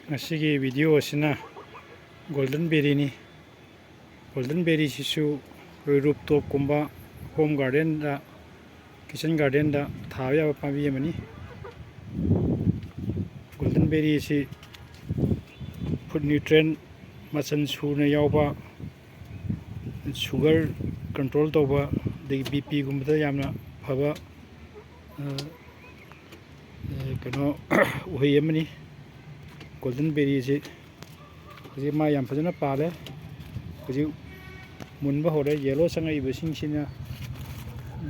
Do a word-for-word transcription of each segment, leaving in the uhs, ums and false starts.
ꯉꯁꯤꯒꯤ ꯚꯤꯗꯤꯑꯣ ꯑꯁꯤꯅ golden ꯕꯦꯔꯤꯅꯤ꯫ Golden ꯕꯦꯔꯤꯁꯤꯁꯨ ꯑꯩꯈꯣꯏ ꯔꯨꯞ ꯇꯣꯞꯀꯨꯝꯕ, ꯍꯣꯝ ꯒꯥꯔꯗꯦꯟꯗ, ꯀꯤꯆꯟ ꯒꯥꯔꯗꯦꯟꯗ ꯊꯥꯕ ꯌꯥꯕ ꯄꯥꯝꯕꯤ ꯑꯃꯅꯤ꯫ ꯒꯣꯜꯗꯟ ꯕꯦꯔꯤ ꯑꯁꯤ ꯐꯨꯗ ꯅ꯭ꯌꯨꯇ꯭ꯔꯦꯟ ꯃꯆꯜ ꯁꯨꯅ ꯌꯥꯎꯕ, ꯁꯨꯒꯔ ꯀꯟꯇ꯭ꯔꯣꯜ ꯇꯧꯕ, ꯑꯗꯒꯤ ꯕꯤ ꯄꯤꯒꯨꯝꯕꯗ ꯌꯥꯝꯅ ꯐꯕ, ꯑ, ꯑ, ꯀꯩꯅꯣ, ꯎꯍꯩ ꯑꯃꯅꯤ꯫ ꯒꯣꯜꯗꯟ ꯕꯦꯔꯤꯁꯤ ꯍꯧꯖꯤꯛ ꯃꯥ ꯌꯥꯝ ꯐꯖꯅ ꯄꯥꯜꯂꯦ꯫ ꯍꯧꯖꯤꯛ ꯃꯨꯟꯕ ꯍꯧꯔꯦ꯫ ꯌꯦꯂꯣ ꯆꯪꯉꯛꯏꯕꯁꯤꯡꯁꯤꯅ, ꯑ,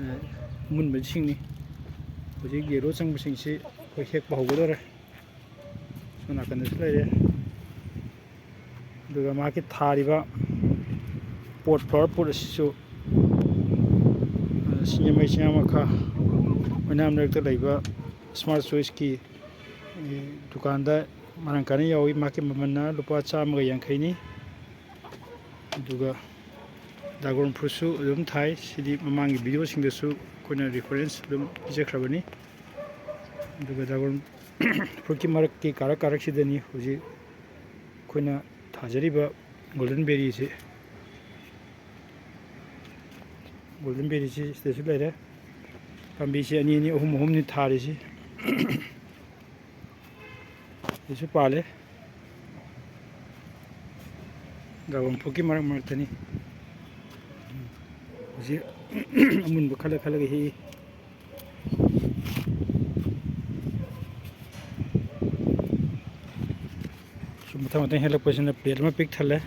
ꯑꯃꯨꯟꯕꯁꯤꯡꯅꯤ꯫ ꯍꯧꯖꯤꯛ ꯌꯦꯂꯣ ꯆꯪꯕꯁꯤꯡꯁꯤ ꯑꯩꯈꯣꯏ ꯍꯦꯛꯄ ꯍꯧꯒꯗꯧꯔꯦ꯫ ꯁꯣꯝ ꯅꯥꯀꯟꯗꯁꯨ ꯂꯩꯔꯦ꯫ ꯑꯗꯨꯒ ꯃꯍꯥꯛꯀꯤ ꯊꯥꯔꯤꯕ ꯄꯣꯠ, ꯐ꯭ꯂꯥꯋꯔ ꯄꯣꯠ ꯑꯁꯤꯁꯨ, ꯑ, ꯁꯤꯡꯖꯃꯩ ꯆꯤꯡꯌꯥꯝ ꯃꯈꯥ ꯑꯣꯏꯅꯥꯝ ꯂꯩꯔꯛꯇ ꯂꯩꯕ ꯁ꯭ꯃꯥꯔꯠ ꯆꯣꯏꯁꯀꯤ, ꯑ, ꯗꯨꯀꯥꯟꯗ ꯃꯔꯥꯡ ꯀꯥꯏꯅ ꯌꯥꯎꯏ꯫ ꯃꯍꯥꯛꯀꯤ ꯃꯃꯜꯅ ꯂꯨꯄꯥ ꯆꯥꯝꯃꯒ ꯌꯥꯡꯈꯩꯅꯤ꯫ ꯑꯗꯨꯒ ꯗ꯭ꯔꯥꯒꯣꯟ ꯐ꯭ꯔꯨꯠꯁꯨ ꯑꯗꯨꯝ ꯊꯥꯏ꯫ ꯁꯤꯗꯤ ꯃꯃꯥꯡꯒꯤ ꯚꯤꯗꯤꯑꯣꯁꯤꯡꯗꯁꯨ ꯑꯩꯈꯣꯏꯅ ꯔꯤꯐꯔꯦꯟꯁ ꯑꯗꯨꯝ ꯄꯤꯖꯈ꯭ꯔꯕꯅꯤ꯫ ꯑꯗꯨꯒ ꯗ꯭ꯔꯥꯒꯣꯟ ꯐ꯭ꯔꯨꯠꯀꯤ ꯃꯔꯛꯀꯤ ꯀꯥꯔꯛ ꯀꯥꯔꯛꯁꯤꯗꯅꯤ ꯍꯧꯖꯤꯛ ꯑꯩꯈꯣꯏꯅ ꯊꯥꯖꯔꯤꯕ ꯒꯣꯜꯗꯟ ꯕꯦꯔꯤꯁꯤ꯫ ꯒꯣꯜꯗꯟ ꯕꯦꯔꯤꯁꯤ ꯁꯤꯗꯁꯨ ꯂꯩꯔꯦ꯫ ꯄꯥꯝꯕꯤꯁꯤ ꯑꯅꯤ ꯑꯅꯤ, ꯑꯍꯨꯝ ꯑꯍꯨꯝꯅꯤ ꯊꯥꯔꯤꯁꯤ꯫ ꯁꯤꯁꯨ ꯄꯥꯜꯂꯦ꯫ ꯗ꯭ꯔꯥꯒꯣꯟ ꯐ꯭ꯔꯨꯠꯀꯤ ꯃꯔꯛ ꯃꯔꯛꯇꯅꯤ꯫ ꯍꯧꯖꯤꯛ ꯑꯃꯨꯟꯕ ꯈꯜꯂ ꯈꯜꯂꯒ ꯍꯦꯛꯏ꯫ ꯁꯨꯝ ꯃꯊꯪ ꯃꯊꯪ ꯍꯦꯛꯂꯛꯄꯁꯤꯅ ꯄ꯭ꯂꯦꯠ ꯑꯃ ꯄꯤꯛ ꯊꯜꯂꯦ꯫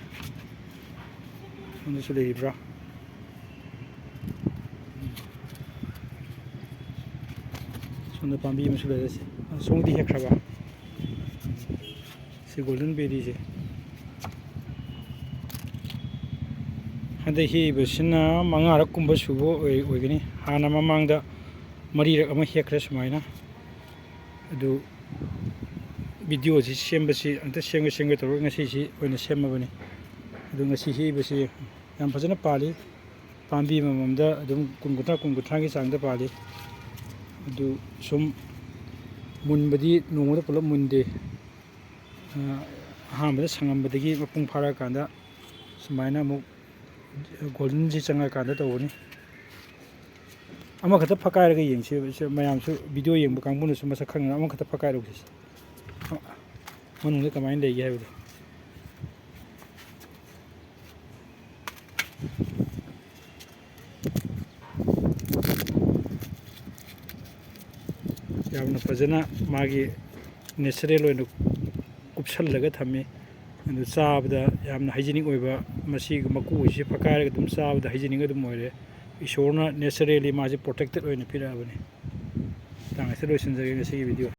ꯁꯣꯝꯗꯁꯨ ꯂꯩꯔꯤꯕ꯭ꯔꯥ? ꯁꯣꯝꯗ ꯄꯥꯝꯕꯤ ꯑꯃꯁꯨ ꯂꯩꯔꯦ꯫ ꯁꯣꯝꯒꯤꯗꯤ ꯍꯦꯛꯈ꯭ꯔꯕ? ꯁꯤ ꯒꯣꯜꯗꯟ ꯕꯦꯔꯤꯁꯦ ꯍꯟꯗꯛ ꯍꯦꯛꯏꯕꯁꯤꯅ ꯃꯉꯥꯔꯛ ꯀꯨꯝꯕ ꯁꯨꯕ ꯑꯣꯏ-, ꯑꯣꯏꯒꯅꯤ꯫ ꯍꯥꯟꯅ ꯃꯃꯥꯡꯗ ꯃꯔꯤꯔꯛ ꯑꯃ ꯍꯦꯛꯈ꯭ꯔꯦ ꯁꯨꯃꯥꯏꯅ꯫ ꯑꯗꯨ ꯚꯤꯗꯤꯑꯣꯁꯤ ꯁꯦꯝꯕꯁꯤ ꯑꯝꯇ ꯁꯦꯝꯒꯦ ꯁꯦꯝꯒꯦ ꯇꯧꯔꯒ ꯉꯁꯤꯁꯤ ꯑꯣꯏꯅ ꯁꯦꯝꯃꯕꯅꯤ꯫ ꯑꯗꯨ ꯉꯁꯤ ꯍꯦꯛꯏꯕꯁꯤ ꯌꯥꯝ ꯐꯖꯅ ꯄꯥꯜꯂꯤ꯫ ꯄꯥꯝꯕꯤ ꯑꯃꯃꯝꯗ ꯑꯗꯨꯝ ꯀꯨꯟ ꯀꯨꯟꯊ꯭ꯔꯥ, ꯀꯨꯟ ꯀꯨꯟꯊ꯭ꯔꯥꯒꯤ ꯆꯥꯡꯗ ꯄꯥꯜꯂꯤ꯫ ꯑꯗꯨ ꯁꯨꯝ ꯃꯨꯟꯕꯗꯤ ꯅꯣꯡꯃꯗ ꯄꯨꯂꯞ ꯃꯨꯟꯗꯦ꯫ ꯑ, ꯑꯍꯥꯟꯕꯗ ꯁꯪꯉꯝꯕꯗꯒꯤ ꯃꯄꯨꯡ ꯐꯥꯔꯛꯑꯀꯥꯟꯗ ꯁꯨꯃꯥꯏꯅ ꯑꯃꯨꯛ ꯒꯣꯜꯗꯟꯁꯤ ꯆꯪꯉꯀꯥꯟꯗ ꯇꯧꯕꯅꯤ꯫ ꯑꯃꯈꯛꯇ ꯐꯛꯀꯥꯏꯔꯒ ꯌꯦꯡꯁꯤ, ꯁꯤ ꯃꯌꯥꯝꯁꯨ, ꯚꯤꯗꯤꯑꯣ ꯌꯦꯡꯕ ꯀꯥꯡꯕꯨꯅꯁꯨ ꯃꯁꯛ ꯈꯪꯅꯕ ꯑꯃꯈꯛꯇ ꯐꯛꯀꯥꯏꯔꯨꯁꯤ, ꯃꯅꯨꯡꯗ ꯀꯃꯥꯏꯅ ꯂꯩꯒꯦ ꯍꯥꯏꯕꯗꯣ꯫ ꯌꯥꯝꯅ ꯐꯖꯅ ꯃꯥꯒꯤ natural ꯑꯣꯏꯅ ꯀꯨꯞꯁꯜꯂꯒ ꯊꯝꯃꯤ꯫ ꯑꯗꯨ ꯆꯥꯕꯗ ꯌꯥꯝꯅ hygienic ꯑꯣꯏꯕ, ꯃꯁꯤꯒꯤ ꯃꯀꯨ ꯑꯁꯤ ꯐꯛꯀꯥꯏꯔꯒ ꯑꯗꯨꯝ ꯆꯥꯕꯗ hygienic ꯑꯗꯨꯝ ꯑꯣꯏꯔꯦ꯫ ꯏꯁꯣꯔꯅ naturally ꯃꯥꯁꯦ protected ꯑꯣꯏꯅ ꯄꯤꯔꯛꯑꯕꯅꯤ꯫ ꯃꯇꯥꯡ ꯑꯁꯤꯗ ꯂꯣꯏꯁꯤꯟꯖꯔꯒꯦ ꯉꯁꯤꯒꯤ ꯚꯤꯗꯤꯑꯣ꯫